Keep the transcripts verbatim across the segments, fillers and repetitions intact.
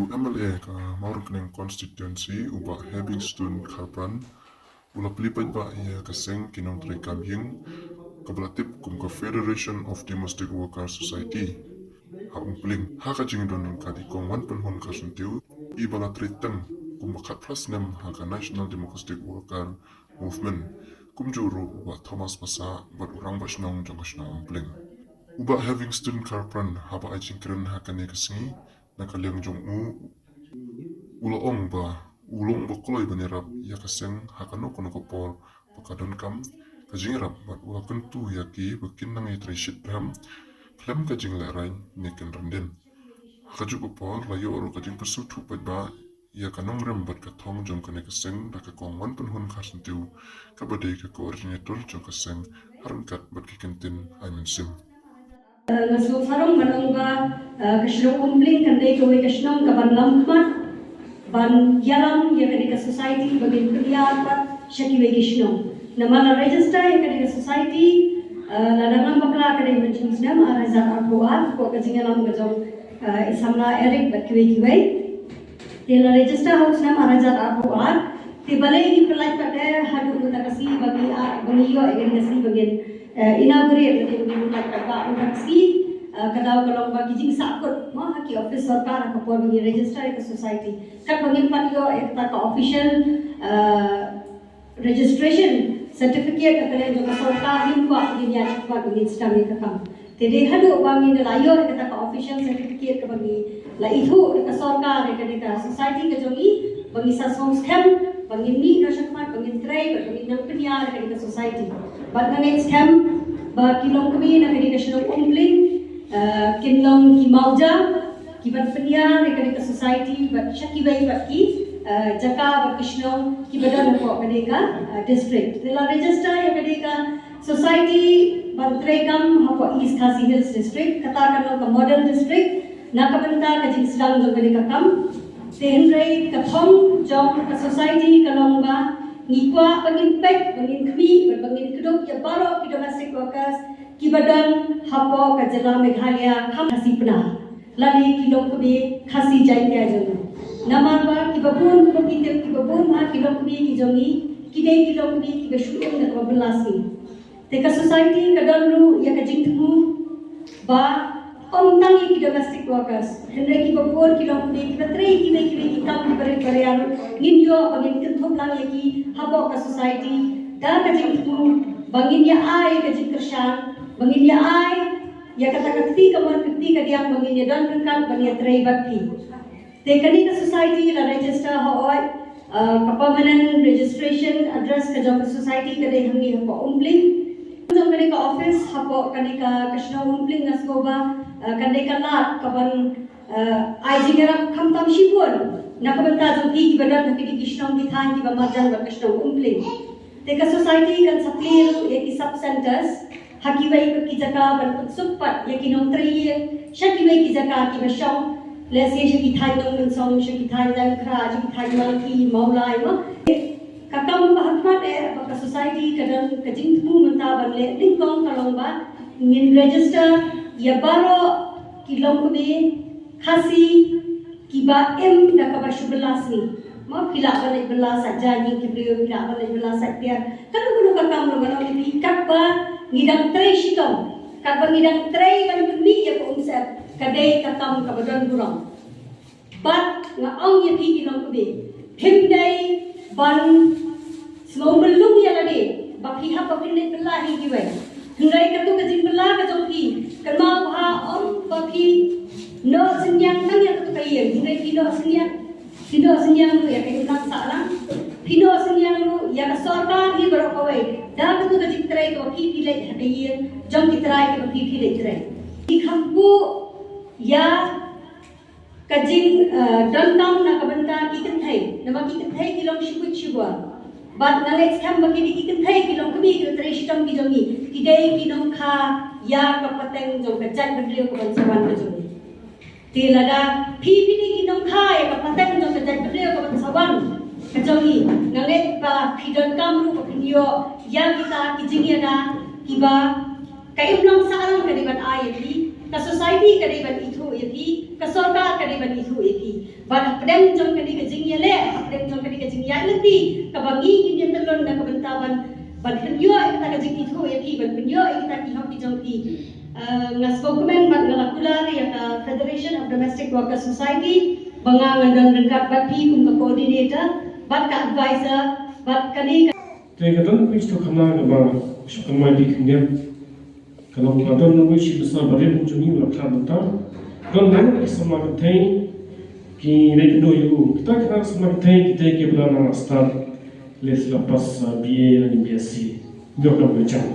U M L A ka Mawryngkneng constituency, u Bah Heavingstone Kharpran, u la plie paidbah ïa ka seng ki nongtrei kam ïing kaba la tip kum ka Federation of Domestic Worker Society ha Umpling, ha ka jingdon ryngkat i Kong Wanpynhun Kharsyntiew, iba la trei teng kumba khatphra snem ha ka National Democratic Worker Movement, kumjuh ruh u Bah Thomas Passah bad u Rangbah Shnong jong ka shnong Umpling. U Bah Heavingstone Kharpran, haba ai jingkren ha kane ka sngi na ka liang jong u, u la ong ba u long ba kloi ban ïarap ïa ka seng ha kano kano ka por ba ka donkam ka jingïarap, bad u la kyntu ïa ki ba kin nang ïatrei shitrhem khlem ka jinglehrain ne kynran dien. Ha kajuh ka por la ïoh ruh ka jingpynsngewthuh paidbah ïa ka nongrim bad ka thong jong kane ka seng da ka Kong Wanpynhun Kharsyntiew, kaba dei ka coordinator jong ka seng, ha ryngkat bad ki kyntien ai mynsiem. Eh, nga sngewsarong ban ong ba, eh, ka shnong Umpling kan dei kawei ka shnong kaban lam khmat ban ïalam ïa kane ka society ba ngin pynïar pat sha kiwei ki shnong. Namar la register ïa kane ka society, eh, lada ngam bakla ka dei mynta snem ar hajar arphew ar, ko ka jingïalam ka jong, eh, i samla Eric bad kiwei kiwei. Te la register ha u snem ar hajar arphew ar. Te balei ngi pynlait pat haduh mynta ka sngi ba ngi, ah, ba ngi ïoh ïa kane ka sngi ba ngin, eh, inaugurate, lane ba ngi pynlait pat ba mynta ka sngi, eh, ka daw ka long ba ki jingsahkut mo ha ki office sorkar ha ka por ba ngi register ïa ka society. Katba ngim pat ïoh ïa kata ka official, eh, registration certificate na ka liang jong ka sorkar, ngim kwah ngin ïaid shakhmat ba ngin sdang ïa ka kam. Te dei haduh ba ngin da la ïoh ïa kata ka official certificate kaba ngi la ithuh da ka sorkar ïa kane ka society ka jong ngi, ba ngi sa sngewskhem ba ngin mih noh shakhmat, ba ngin trei bad ba ngin nang pynïar ïa kane ka society. Bad nga ngeit skhem ba ki longkmie na kane ka shnong Umpling, eh, kin long ki mawja kiban pynïar ïa kane ka society bad sha kiwei pat ki, eh, jaka bad ki shnong kiba don hapoh kane ka, eh, district. Te la register ïa kane ka society ban treikam hapoh East Khasi Hills District, kata kan long ka model district na ka bynta ka jingsdang jong kane ka kam. Te hynrei ka thong jong ka society ka long ba ngi kwah ba ngin peit, ba ngin khmih bad ba ngin kdup ïa baroh ki domestic workers kiba don hapoh ka jylla Meghalaya, kham Khasi Pnar lane ki longkmie Khasi Jaiñtia jong ngi. Namar ba kiba bun, kumba phi tip, kiba bun ha ki longkmie ki jong ngi ki dei ki longkmie kiba shu im da kaba bylla sngi. Te ka society ka don ruh ïa ka jingthmu ba ym tang ïa ki domestic workers, hynrei kiba bun ki longkmie kiba trei kiwei kiwei ki kam kiba rit ba riang ruh ngin ïoh ba ngin kynthup lang ïa ki hapoh ka society da ka jingthmu ba ngin ïa ai ka jingkyrshan, ba ngin ïa ai ïa kata ka kti kamon ka kti kadiang ba ngin ïa don ryngkat ban ïa trei bad phi. Te kane ka society la register ha, uh, ka permanent registration address ka jong ka society ka dei hangne hapoh Umpling. Jong kane ka office hapoh kane ka, ka shnong Umpling nga sngew ba, uh, kan dei ka lad kaban, uh, ai jingïarap khamtam shibun na ka bynta jong phi kiba don ha kine ki shnong ki thaiñ kiba marjan bad ka shnong Umpling. Te ka society kan sa plie ruh ïa ki sub centers ha kiwei pat ki jaka ban pynsuk pat ïa ki nongtrei ïing sha kiwei ki jaka kiba shong, lehse sha ki thaiñ Nongmynsong, sha ki thaiñ Laitumkhrah, sha ki thaiñ Malki, Mawlai mo. Ka kam ba ha khmat eh ba ka society ka don ka jingthmu mynta ban leh nyngkong ka long ba ngin register ïa baroh ki longkmie Khasi kiba im da kaba shu bylla sngi. Mo, phi lah ban leit bylla sait jaiñ ïing ki briew, phi lah ban leit bylla sait tiar. Kano kano ka kam ruh ban ong ïa phi, katba ngi dang trei shitom, katba ngi dang trei ban pynmih ïa ka umsyep, ka dei ka kam kaba don burom. Bad nga ong ïa phi ki longkmie, phim dei ban sngew myllung ïa lade ba phi hap ba phin leit bylla ha ïing kiwei. Hynrei kato ka jingbylla ka jong phi, kynmaw bha, ym ba phi noh synñiang tang ïa kato ka ïing, hynrei phi noh synñiang, phi noh synñiang ruh ïa ka imlang sahlang, phi noh synñiang ruh ïa ka sorkar hi baroh kawei da kato ka jingtrei kaba phi phi leit ha ka ïing jong ki trai kiba phi phi leit trei. Phi kham buh ïa ka jing, eh, donkam na ka bynta ki kynthei, namar ki kynthei ki long shibun shibun. Bad nga ngeit skhem ba kine ki kynthei ki longkmie kiba trei shitom ki jong ngi, ki dei ki nongkha ïa ka pateng jong ka jaitbynriew kaban sa wan ka jong ngi. Te lada phi phi dei ki nongkha ïa ka pateng jong ka jaitbynriew kaban sa wan ka jong ngi, nga ngeit ba phi donkam ruh ba phin ïoh ïa kita ki jingïada kiba ka imlang sahlang ka dei ban ai ïa phi, ka society ka dei ban ithuh ïa phi, ka sorkar ka dei ban ithuh ïa phi. Bad hapdeng jong kane ka jingïaleh, hapdeng jong kane ka jingïaid lynti, kaba ngi ngin ïa tylli da ka bynta ban ban pynïoh ïa kata ka jingithuh ïa phi, ban pynïoh ïa kita ki hok ki jong phi. Nga sngewkmen bad nga la kular ïa ka Federation of Domestic Workers Society ba nga ngan don ryngkat bad phi kum ka coordinator bad ka advisor bad kane ka Te ka don ka stok khana kaba stok khana di khyndiat. Ka long ka don nongwei shi basa barit jong ngi la khlad mynta. Don nang ki samla kynthei ki dei kynduh ïa u. Kita ki samla kynthei kita ki ba la nang stad, leh la pass B A lane B S C. Ïoh ka bujang.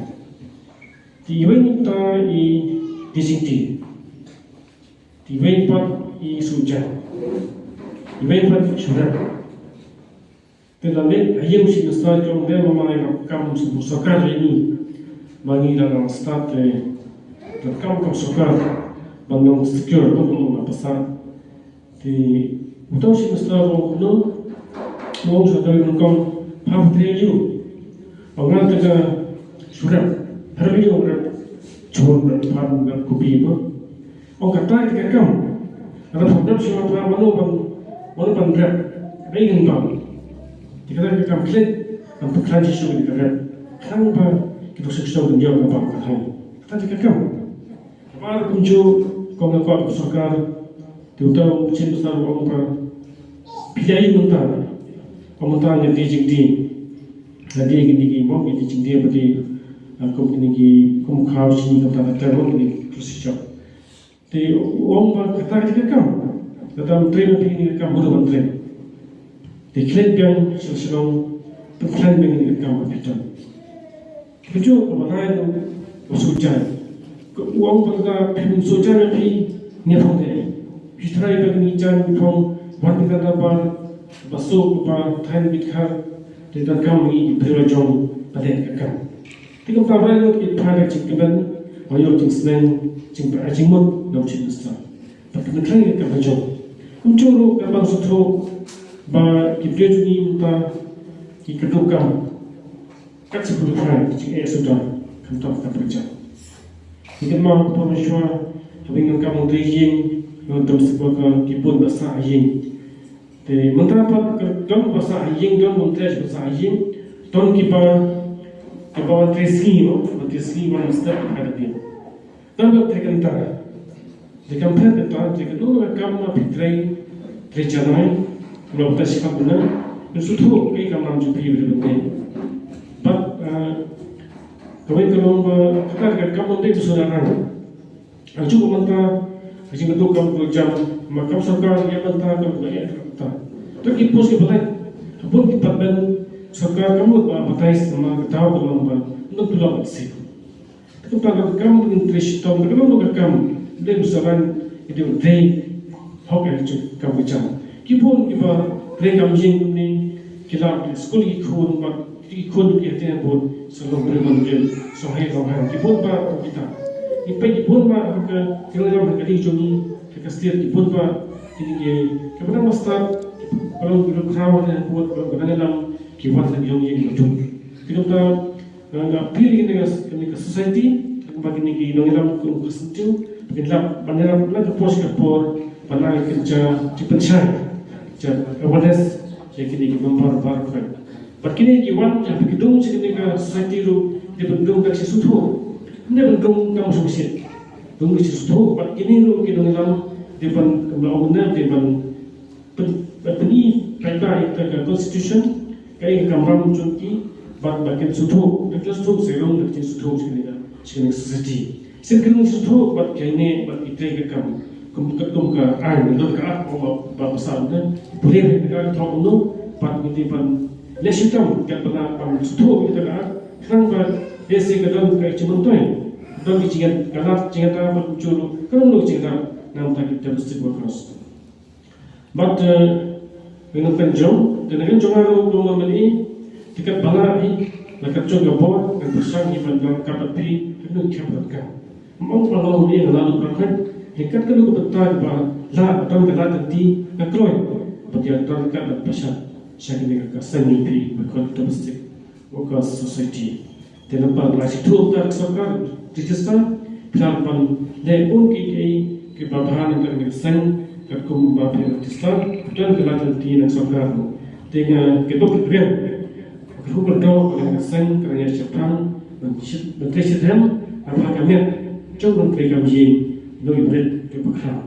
Te iwei ngi ta i teaching team. Te iwei pat i sujang. Iwei pat i shurat. Te la leh ha ïing shi basa jong de ma ma ïa kam sorkar ïa ngi. Ma ngi la nang stad te kam kam sorkar ban nang secure ban nang pasar. Te uta u shi basa ro no mo sa doi nang kam pha tre yu. Ba nga te ka shurat har yu rep chon rep pha rep kopi ba. Ong kata ka kam. Kata pha rep shi ma pha mano ban mano ban rep. Dei ngan bang. Te kata ka kam klet ban pha klan shi shu ka rep. Klang ba ki dok shu shu ban ïoh ka bang ka thang. Kata ka kam. Kaba kumjuh ko nga kwah ka sorkar, te uta u chief minister u ong ba phi ïa ïoh mynta, ong mynta nga dei jingdie, nga dei kine ki mok, nga dei jingdie ba dei, ah, kum kine ki kum khaw shi ka ta ta ro kine ki procedure. Te u ong ba kata ka kam, kata menteri na phi kine ki kam buru menteri. Te khlem biang sel sel ong, te khlem biang kine ki kam ba phi don. Kujur ka ba rai no ba sujai. Ka uang ba ka phi sujai na phi ne phong de. Phi trai ba ni jan phong wan ni ka ba ba so ba thain bit khar de da kam ni priwa jong ba de ka kam. Ti ka ba rai no ki phai da chik ban ba yo ching sneng ching ba ching mut no ching sta. Ba ka thain ka ba jong. Kujur ka ba su tho ba ki priwa jong ni ta ki ka do kam. Kat shu pynphai jingeh suda khamtam ka pyrchah. Ngi kynmaw ko Parmeshwar, haba ngi donkam ïing, ngi donkam sngewbha ki bun ba sah ïing. Te mynta pat ka don ba sah ïing, don ban trei ba sah ïing, don kiba kiba wan trei sngi mo, wan trei sngi wan step ka da biang. Tang ba trei kynta. Trei kam phet kynta, trei kynta ka kam ma phi trei, trei janai, ma uta shi kam buna, ngi sngewthuh ka kam ram jong phi ba dei ban trei. Bad, ah, kawei ka long ba kata ka kam ban trei ba shu na rang. Ang ju ba mynta, ka jingkyntu kam ko jam, ma kam sorkar ïa mynta kam ko ïa mynta. To ki post ki balai, ka bun ki pat ban sorkar kam lut ba advertise ma ka daw ka long ba, nang pulak ba si. Te kumta ka kam ngi trei shitom, ka long ka kam, dei musaran, dei dei hok eh ju kam ka jam. Ki bun kiba trei kam jing ni, ki lam ki skul ki khun, bad ki khun ki te bun, sa long bri man bri, so hai long hai, ki bun ba kita. Ni pa ki bun ba ka, ki long ka di jong ni, ka ka stir ki bun ba, ki ni ki, ka ba dang ba start, ka long ki long khraw ne bun, ka long ka dang lam, ki wan na yong yeng ka jong. Ki long ka, Nga appeal ïa kane ka, kane ka society, ba kine ki nongïalam kum ka sngewthuh, ba kin lap, ban ïalap na ka por sha ka por, ban ai ka jingpynshai, jing awareness, ïa kine ki member baroh. Bad kine ki wan, ïa ki dang sha kane ka society ruh, dei ban dang ka sngewthuh. Dei ban dang ka sngewthuh. Dang ka sngewthuh, bad kine ruh ki nongïalam, dei ban, ka ong ne, dei ban pyn-, pyn-, pynpaw ïa ka constitution, ka ïa ka kamram jong ki, bad ba kin sngewthuh, ba kin sngewthuh, sngewthuh, sngewthuh, sngewthuh, sngewthuh society. Sngewthuh, sngewthuh, bad ka ïa ne, bad ki trei ka kam, kum ka, kum ka aiñ, don ka act, ba, ba, ba sa ne, pule ka ka thok no, bad ngi ban leh shitom, ka ba ban sngewthuh, ka ka act, khnang ba, lehse ka don ka jingmyntoi, don ki jingïaid, ka lad, jingïada, bad julu, ka don ki jingïada, namar ki domestic workers. Bad, eh, ngi nang pynjong, te ngi nang jong aro ko ma mani, te kat bala hi, la kat jong ka bor, ka pyrshang hi ban dang ka pat phi, ka nang khap rat ka. Mong pa long ni la lu ka khat, te kat ka lu ka bynta ka ba, la dang ka la ka ti, ka kroi, ba dia dang ka la pyrshang, sha ka ni ka seng ni phi, ba kot domestic workers society. Te namar ba la shi thuh ka sorkar, register, phi la ban leh bun ki, ki, ki ba bha na ka seng, Katkum ba phi la sdang, don ka lad lynti na sorkar ruh. Te nga kynduh kynriang ba ka rukom kyrdoh ka seng ka nang ïa shaphrang ban shit, ban trei shitrhem ha ka miat jong ban trei kam ïing, ïoh ïa rit ka bakhraw.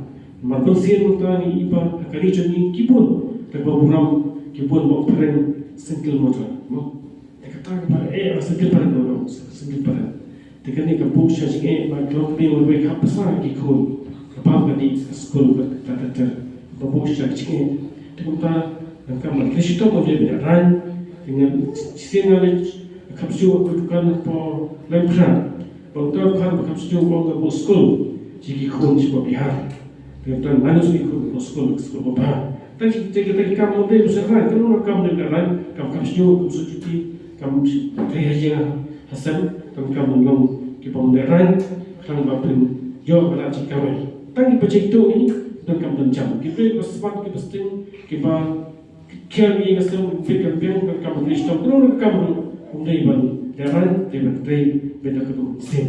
Namar bun sien mynta ngi i ba ha ka ri jong ngi ki bun, te ba burom ki bun ba phareng single mother. Te kata ka ba eh ba single parent, no, no, single parent. Te kane ka buh sha jingeh ba ka long kane ba wei ka pisa ki khun. Ka bam ka dih ka skul bad kata ter ter. Ka buh sha jingeh. Te kumta nang kam ban trei shitom ban ïa rain. Te ngan shisien nga leit kham shu ka dukan hapoh Laitumkhrah. Ba uta u khan ba kham shu ong ka buh skul. Shi ki khun shi ba Bihar. Te kumta ngan shu ki khun ba skul, skul ba bha. Te ki, te ki, te ki kam ban dei ba sha rain. Te ngan kam dei ba rain. Kam kham shu, kham shu ki, kam shu trei ha ïing ha sem, tang kam ban long ki bym dei rain, tang ba phin ïoh ka lad jingkamai. Tang ki ba jingtu ngi, tang kam ban jam. Ki ba smat, ki ba sting, ki ba kiar ïing ha sem, ki ba kam ban, tang kam ban trei shitom, tang kam ruh, um dei ban dei rain, dei ban trei, ban da ka dum sim.